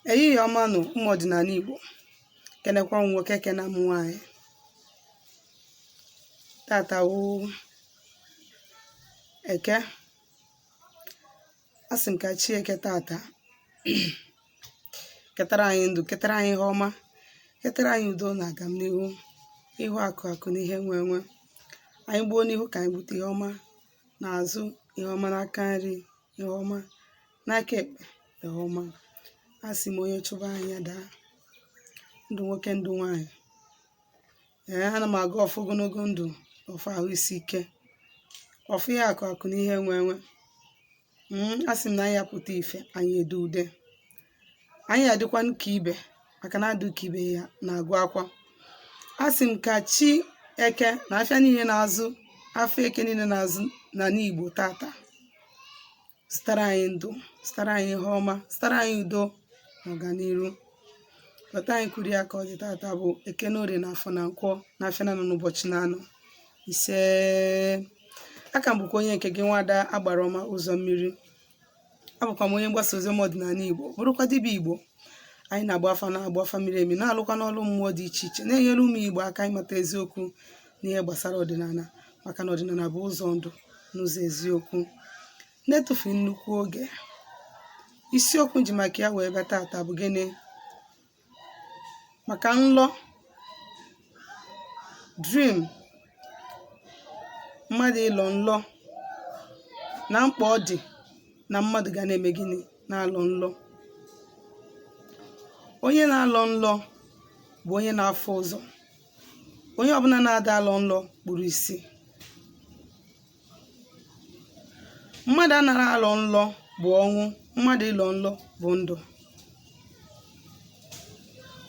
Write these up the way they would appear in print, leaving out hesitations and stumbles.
Ehihie ọma nụ, ụmụ ọdịnala Igbo. Kenekwa m nwoke, kena m nwaanyị. Tata wụ Eke. Asị m ka chi Eke tata ketara anyị ndụ, ketara anyị ihe ọma, ketara anyị udo na agamnihu, ihu akụ akụ na ihe nwe nwe. Anyị gbuo n'ihu ka anyị gbute ihe ọma, n'azụ ihe ọma, n'aka nri ihe ọma, n'aka ekpe ihe ọma. Asị m onye chụba anyị ya daa. Ndụ nwoke, ndụ nwaanyị. Ee, ana m agọ ọfọ ogologo ndụ, ọfọ ahụ isi ike, ọfọ ihe akụ akụ na ihe nwe nwe. Asị m na anyị apụta ife, anyị ede ude, anyị adịkwa ka ibe, maka na adụ ka ibe ya na-agụ akwa. Asị m ka chi Eke na afịa niile na-azụ, afọ Eke niile na-azụ n'ala Igbo tata zụtara anyị ndụ, zụtara anyị ihe ọma, zụtara anyị udo na ọganiru. Lọta anyị kwuru ya ka ọ dị. Tata bụ Eke na Orie na Afọ na Nkwọ na afịa na-anọ n'ụbọchị na-anọ ise. Aka m bụkwa onye nke gị, nwada Agbara Ọma Ụzọ Mmiri. Abụkwa m onye mgbasa oziọma ọdịnala Igbo, bụrụkwa dibịa Igbo. Anyị na-agba afa, na-agba afa miri emi, na-alụkwa n'ọlụ mmụọ dị iche iche, na-enyere ụmụ Igbo aka ịmata eziokwu n'ihe gbasara ọdịnala, maka na ọdịnala bụ ụzọ ndụ n'ụzọ eziokwu. Na-etufu nnukwu oge, isiokwu nji maka ya wee bịa tata bụ gịnị? Maka nlọ, dream, mmadụ ịlọ nlọ na mkpa ọ dị na mmadụ ga na-eme gịnị? Na-alọ nlọ. Onye na-alọ nlọ bụ onye na-afụ ụzọ. Onye ọbụla na-ada alọ nlọ kpuru isi. Mmadụ anara alọ nlọ bụ ọnwụ. Mmadụ ịlọ nlọ bụ ndụ.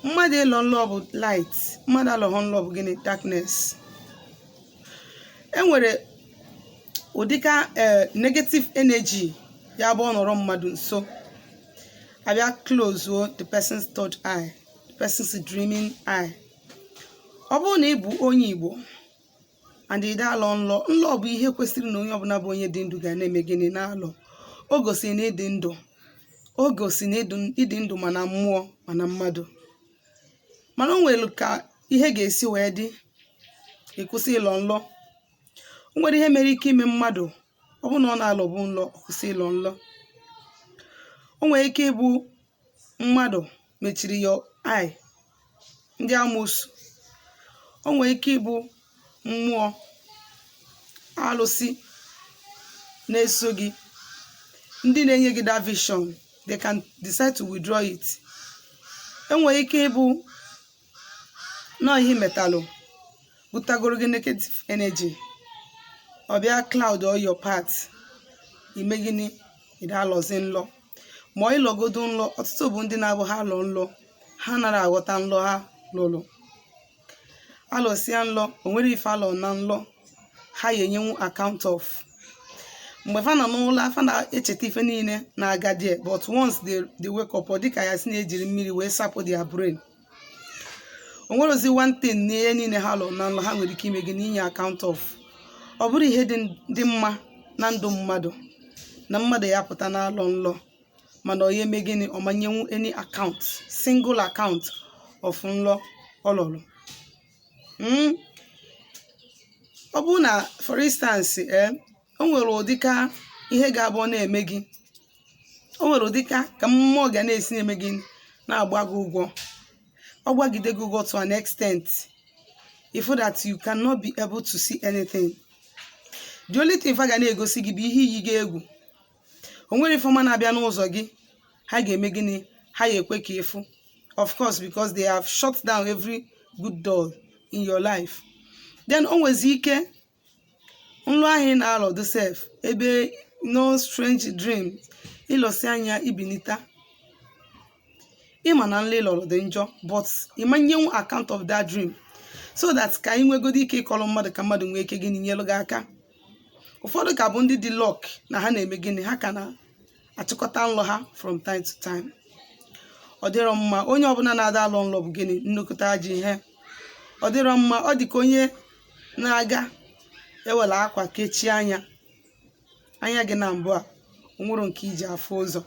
Mmadụ ịlọ nlọ bụ light. Mmadụ alọghọ nlọ bụ gịnị? Darkness. E nwere ụdịka ee negative energy ya bụ ọ nọrọ mmadụ nso, abịa close the person's third eye, the person's dreaming eye. Ọ bụrụ na ị bụ onye Igbo and ị alọ nlọ, nlọ bụ ihe kwesịrị na onye ọbụla bụ onye dị ndụ ga na-eme gịnị? Na-alọ. O gosiri na ịdị ndụ, o gosi na ịdị ndụ, mana mmụọ mana mmadụ. Mana o nwere ka ihe ga-esi wee dị, ịkwụsị ịlọ nlọ. O nwere ihe mere ike ime mmadụ, ọ bụrụ na ọ na-alọbụ nlọ, ọ kwụsị ịlọ nlọ. O nwere ike ịbụ mmadụ mechiri your eye, ndị amoosu. O nwere ike ịbụ mmụọ alụsị na-eso gị, ndị na-enye gị that vision. They can decide to withdraw it. Enwere ike ịbụ nọọ ihe metalụ butagoro gị negative energy, ọ bịa cloud all your path. Ime gịnị? Ị alọzi nlọ. Ma ọ ịlọgodo nlọ, ọtụtụ bụ ndị na-abụ ha lọ nlọ, ha nara aghọta nlọ ha lụrụ. Alọsịa nlọ, o nwere ife alọ na nlọ ha ya enyenwu account of. Mgbe fa nọ n'ụlọ, fa na-echeta ife niile na-aga there, but once they wake up, ọ dịka ya si na-ejiri mmiri wee sapụ their brain. O nwere ozi one thing n'ihe niile ha lọ na nlọ ha nwere ike ime gị n'inye account of. Ọ bụrụ ihe dị mma na ndụ mmadụ na mmadụ ya pụta na-alọ nlọ, mana ọ ya eme gịnị? Ọ manyenwu any account, single account of nlọ ọ lọrọ. Ọ bụrụ na, for instance, ee, o nwere ụdịka ihe ga-abụ ọ na-eme gị, o nwere ụdịka ka mmụọ ga na-esi na-eme gị, na-agba gị ụgwọ. Ọ gbagide gị ụgwọ to an extent if that you cannot be able to see anything. The only thing fa ga na-egosi gị bụ ihe iyi gị egwu. O nwere ife ọma na-abịa n'ụzọ gị, ha ga-eme gịnị? Ha ya ekwe ka ịfụ? Of course, because they have shut down every good door in your life. Then o nwezi ike nlọ ahụ ị na-alọdụ sef, ebe no strange dream, ịlọsi anya ibinita, ịma na nlọ ịlọrọ dị njọ, but ịmanyenwu account of that dream, so that ka anyị nwegodo ike ịkọrọ mmadụ, ka mmadụ nwee ike gịnị? Nyelu gị aka. Ụfọdụ ka bụ ndị dị luck na ha na-eme gịnị? Ha ka na-achịkọta nlọ ha from time to time. Ọ dịrọ mma. Onye ọbụla na-ada alọ nlọ bụ gịnị? Nnukwute ajọ ihe. Ọ dịrọ mma. Ọ dị ka onye na-aga ewere akwa kechie anya anya gị na mbụ a, onwero nke iji afụ ụzọ.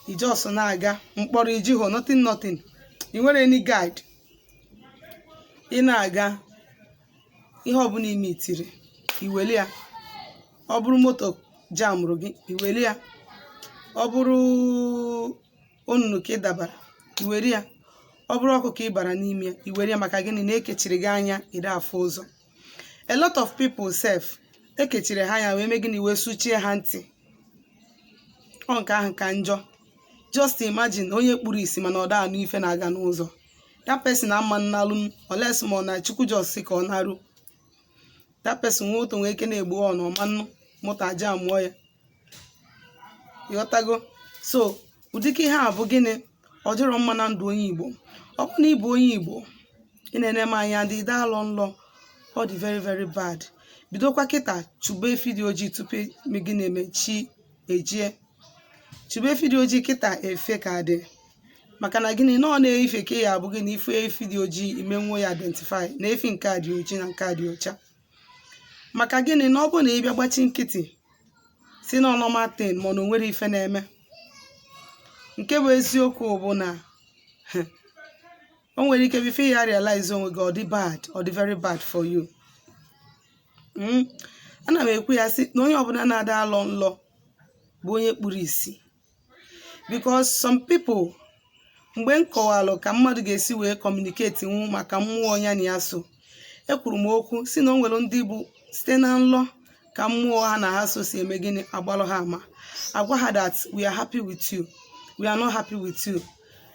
Ijos na-aga mkpọrọ, iji hụ nothing, nothing. Ị nwere any guide. Ị na-aga, ihe ọbụla ime itiri, iweli ya. Ọ bụrụ moto jamụrụ gị, iweli ya. Ọ bụrụ onunu ka ị dabara, iwere ya. Ọ bụrụ ọkụ ka ị bara n'ime ya, iwere ya. Maka gịnị? Na ekechiri gị anya, ị afụ ụzọ. A lot of people sef, ekechiri ha anya wee mee gịnị? Wee suchie ha ntị. Ọ nke ahụ ka njọ. Just imagine onye kpuru isi mana ọ da anụ ife na-aga n'ụzọ. That person ama nnalụ unless ma ọ na Chukwu just sị ka ọ narụ that person. Moto nwee ike na-egbu ọ na ọma moto aja amụọ ya. Ịghọtago? So ụdịka ihe a bụ gịnị? Ọ dịrọ mma na ndụ onye Igbo. Ọ bụ na ịbụ onye Igbo, ị na-ene m anya dị alọ nlọ, ọ dị very, very bad. Bidokwa kịta chụba efi dị ojii tupu gị na-eme chi ejie. Chụba efi dị ojii kịta, efe ka dị. Maka na gịnị? Na ọ na-efe ka ya abụ gị na ife efi dị ojii, imenwuo ya identify na efi nke a dị ojii na nke a dị ọcha. Maka gịnị? Na ọ bụrụ na ị bịa gbachi nkịtị si na normal thing, ma ọ na onwere ife na-eme, nke bụ eziokwu bụ na o nwere ike before ya realize onwe gị, ọ dị bad, ọ dị very bad for you. Ana m ekwu ya sị na onye ọbụla na-ada alọ nlọ bụ onye kpuru ìsì, because some people, mgbe m kọwalụ ka mmadụ ga-esi wee communicate nwu maka mmụọ ya na ya so, ekwuru m okwu si na o nwere ndị bụ site na nlọ ka mmụọ ha na ha so si eme gịnị? Agbalụ ha ama, agwa ha that we are happy with you, we are not happy with you,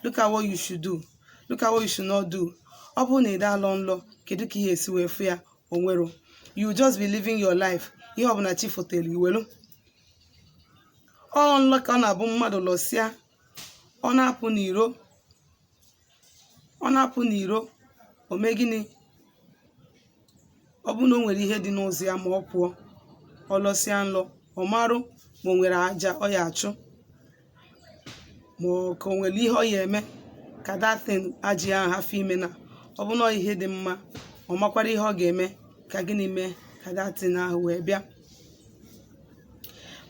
look at what you should do, look at what you should not do. Ọ bụrụ na ị alọ nlọ, kedu ka ihe esi wee fụ ya? Onwero, you just be living your life, ihe ọbụla chi fotere iwelu. Ọ nlọ ka ọ na-abụ mmadụ lọsịa, ọ na-apụ n'iro, ọ na-apụ n'iro, o mee gịnị? Ọ bụrụ na o nwere ihe dị n'ụzọ ya, ma ọ pụọ, ọ lọsịa nlọ, ọ marụ ma o nwere aja ọ ya achụ, ma ọ ka o nwere ihe ọ ya eme ka that thing aja ahụ hafụ ime. Na ọ bụ na ihe dị mma, ọ makwara ihe ọ ga-eme ka gịnị mee ka that thing ahụ wee bịa.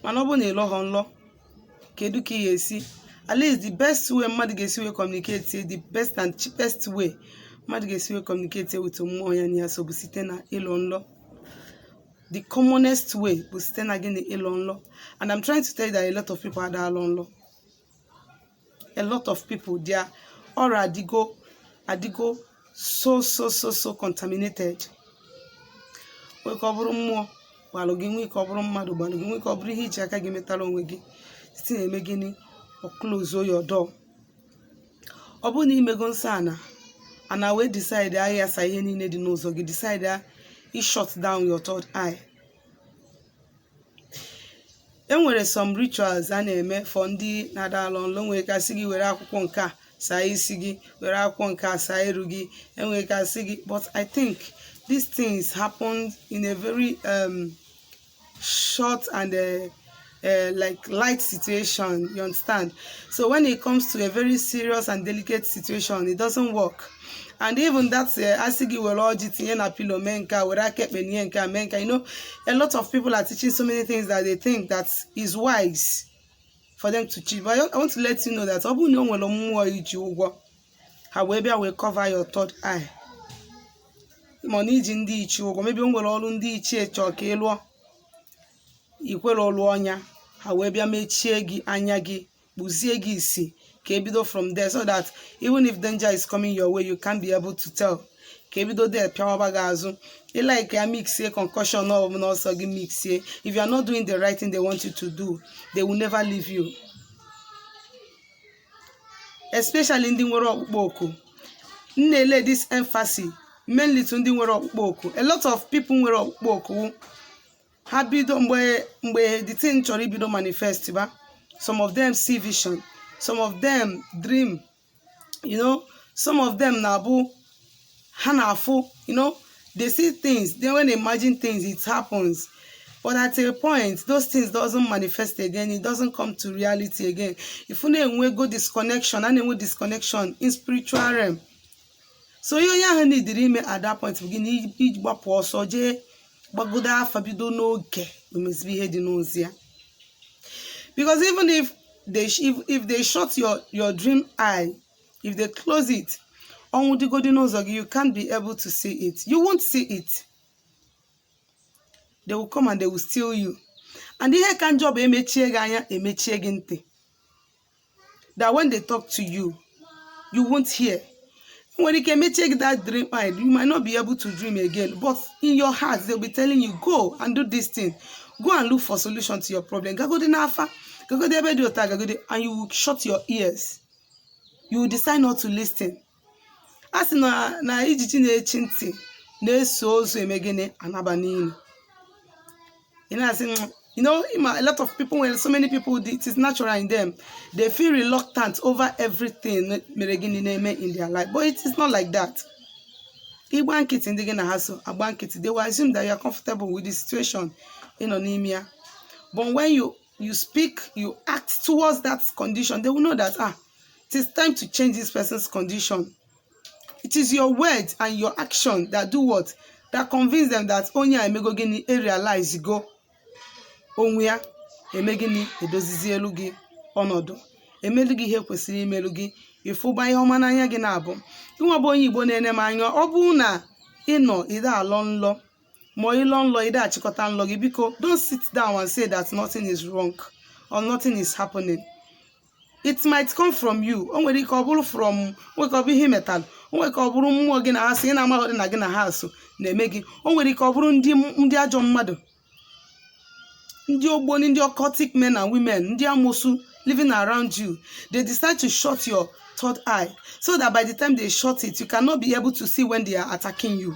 Mana ọ bụrụ na ị lọghọ nlọ, kedu ka ị ga-esi? At least the best way mmadụ ga-esi wee communicate, the best and cheapest way mmadụ ga-esi wee communicate with mmụọ ya na ya so bụ site na ịlọ nlọ. The commonest way bụ site na gịnị? Ịlọ nlọ. And I'm trying to tell you that a lot of people ada alọ nlọ. A lot of people, their aura adịgo so so so so contaminated. Nwee ka ọ bụrụ mmụọ gbalụ gị, nwee ka ọ bụrụ mmadụ gbalụ gị, nwee ka ọ bụrụ ihe iji aka gị metara onwe gị site na-eme gịnị? Ọ close your door. Ọ bụrụ na imego nsọ ana ana wee decide aghasa ihe niile dị n'ụzọ gị, decide i shut down your third eye. E nwere some rituals a na-eme for ndị na-ada alọ nlọ. Nwere ka sị gị were akwụkwọ nke a saa isi gị, were akwụkwọ nke a saa iru gị. Enwere ka sị gị, but I think these things happen in a very short and like light situation, you understand? So when it comes to a very serious and delicate situation, it doesn't work. And even that asị gị were ọjị tinye na pillow, mee nke a, were aka ekpe nye nke a, mee nke a. A lot of people are teaching so many things that they think that is wise for them to teach, but I want to let you know that ọ bụrụ na o nwere mmụọ iji ụgwọ, ha wee bịa wee cover your third eye, ma na iji ndị ichie ụgwọ, maybe o nwere ọrụ ndị ichie chọọ ka ị lụọ, ikwere ọlụ ọnya, ha wee bịa mechie gị anya gị, kpụzie gị isi, ka ebido from there, so that even if danger is coming your way, you can't be able to tell. Ka ebido there pịawaba gị azụ. Ịlike ya, mixie concoction ọbụla ọsọ gị mixie. If you are not doing the right thing they want you to do, they will never leave you, especially ndị nwere ọkpụkpọ oku. M na-ele this emphasis mainly to ndị nwere ọkpụkpọ oku. A lot of people nwere ọkpụkpọ oku, ha bido mgbe the thing chọrọ ibido manifest ba, some of them see vision, some of them dream, some of them na-abụ ha na-afụ, they see things. Then when they imagine things, it happens. But at a point, those things doesn't manifest again, it doesn't come to reality again. If na-enwego disconnection, a na-enwe disconnection in spiritual realm. So ihe onye ahụ nidiri ime at that point bụ gịnị? Iji gbapụ ọsọ jee gbagodo afa, bido n'oge emezibe ihe dị n'ozi ya, because even if They if they shut your dream eye, if they close it, ọnwụ dịgodi n'ụzọ gị, you can't be able to see it. You won't see it. They will come and they will steal you. And ihe ka njọ bụ emechie gị anya, emechie gị ntị, that when they talk to you, you won't hear. Nwere ike emechie gị that dream eye, you might not be able to dream again, but in your heart they'll be telling you, "Go and do this thing. Go and look for solution to your problem. Gagodi n'afa, gagodi ebe dị ụta, gagodi." And you will shut your ears. You will decide not to listen. A sị na ijiji na-echi ntị na-eso ozu eme gịnị? Anaba n'ili. Ị na-asị, a lot of people, when so many people, it is natural in them, they feel reluctant over everything mere gịnị na-eme in their life, but it is not like that. Ịgba nkịtị, ndị gị na ha so agba nkịtị, they will assume that you are comfortable with the situation ị nọ n'ime ya. But when you speak, you act towards that condition, they will know that, ah, it is time to change this person's condition. It is your words and your action that do what? That convince them that onye a emego gịnị? E realize go onwe ya. Eme gịnị? Edozizi elu gị ọnọdụ, emelu gị ihe kwesịrị imelu gị, ịfụba ihe ọma n'anya gị. Na-abụ ịnwa bụ onye Igbo na-ene m anya, ọ bụrụ na ị nọ ide alọ nlọ, ma ịlọ nlọ ide achịkọta nlọ gị, biko don't sit down and say that nothing is wrong or nothing is happening. It might come from you. O nwere ike ọ bụrụ from, nwere ka ọ bụ ihe metalụ, o nwere ka ọ bụrụ mmụọ gị na ha so, ị na-amaghị na gị na ha so na-eme gị. O nwere ike ọ bụrụ ndị ajọ mmadụ, ndị ogboni, ndị occultic men and women, ndị amosu living around you. They decide to shut your third eye so that by the time they shut it, you cannot be able to see when they are attacking you.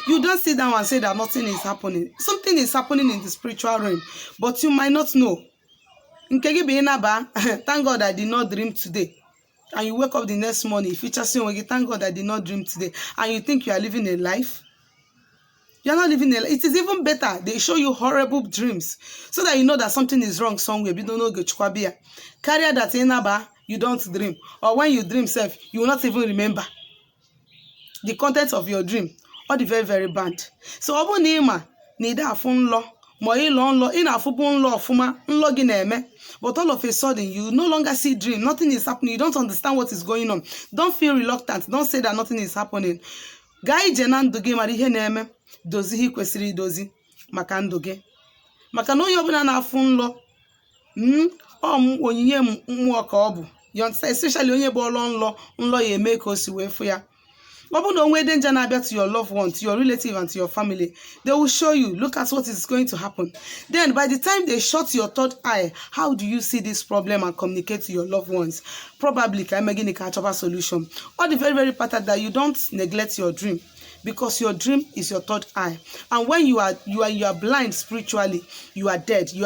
You don't sit down and say that nothing is happening. Something is happening in the spiritual realm, but you might not know. Nke gị bụ ịnaba, "Thank God I did not dream today." And you wake up the next morning, fichasị onwe gị, "Thank God I did not dream today." And you think you are living a life. You are not living a life. It is even better they show you horrible dreams so that you know that something is wrong somewhere. Bido n'oge chukwa ya karịa that ịnaba, you don't dream, or when you dream sef, you will not even remember the content of your dream. Ọ dị very, very bad. So ọ bụrụ na ị ma na ị afụ nlọ, ma ịlọ nlọ, ị na-afụbu nlọ ọfụma, nlọ gị na-eme, but all of a sudden you no longer see dream, nothing is happening, you don't understand what is going on, don't feel reluctant. Don't say that nothing is happening. Gaa ije na ndụ gị, mara ihe na-eme, dozie ihe ị kwesịrị idozi maka ndụ gị, maka na onye ọbụla na-afụ nlọ, ọ onyinye mmụọ ka ọ bụ. You understand? Especially onye bụ ọlọ nlọ, nlọ ya eme ka o si wee fụ ya. Ọ bụrụ na onwe danger na-abịa to your loved one, to your relative and to your family, they will show you, "Look at what is going to happen." Then by the time they shut your third eye, how do you see this problem and communicate to your loved ones? Probably ka eme gịnị? Ka achọba solution. Ọ dị very, very important that you don't neglect your dream, because your dream is your third eye, and when you are blind spiritually, you are dead. You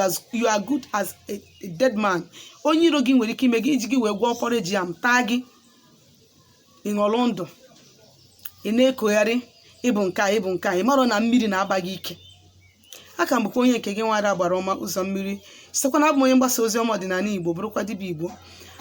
are good as a dead man. Onye iro gị nwere ike ime gị iji gị wee gwọọ porridge yam taa gị, ị ṅụrụ ndụ, ị na-ekogharị ịbụ nke a, ịbụ nke a, ị marọ na mmiri na-aba gị ike. Aka m bụkwa onye nke gị, nwada agbara ọma ụzọ mmiri, sitekwa na abụ m onye mgbasa ozi ọma ọdịnala Igbo, bụrụkwa dibịa Igbo.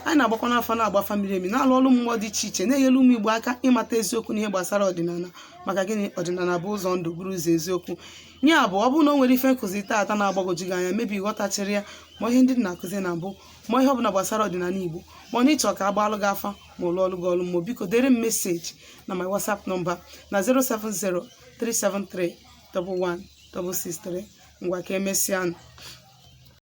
Anyị na-agbakwa n'afọ, na-agbafa mmiri emi, na-alụ ọrụ mmụọ dị iche iche, na-enyere ụmụ Igbo aka ịmata eziokwu n'ihe gbasara ọdịnala. Maka gịnị? Ọdịnala bụ ụzọ ndụ, bụrụ ụzọ eziokwu. Ya bụ, ọ bụrụ na o nwere ife nkụzi taata na-agbagwoju gị anya, mebi ịghọtachiri ya, ma ihe ndị dị na-akụzi na mbụ, ma ihe ọbụla gbasara ọdịnala Igbo, ma ọ na ịchọ ka agbalụ gị afa, ma ụlọ ọrụ gị ọrụ mmụọ, biko dere m message na my WhatsApp number na 070 373 11 663. Ngwa, ka emesịanụ.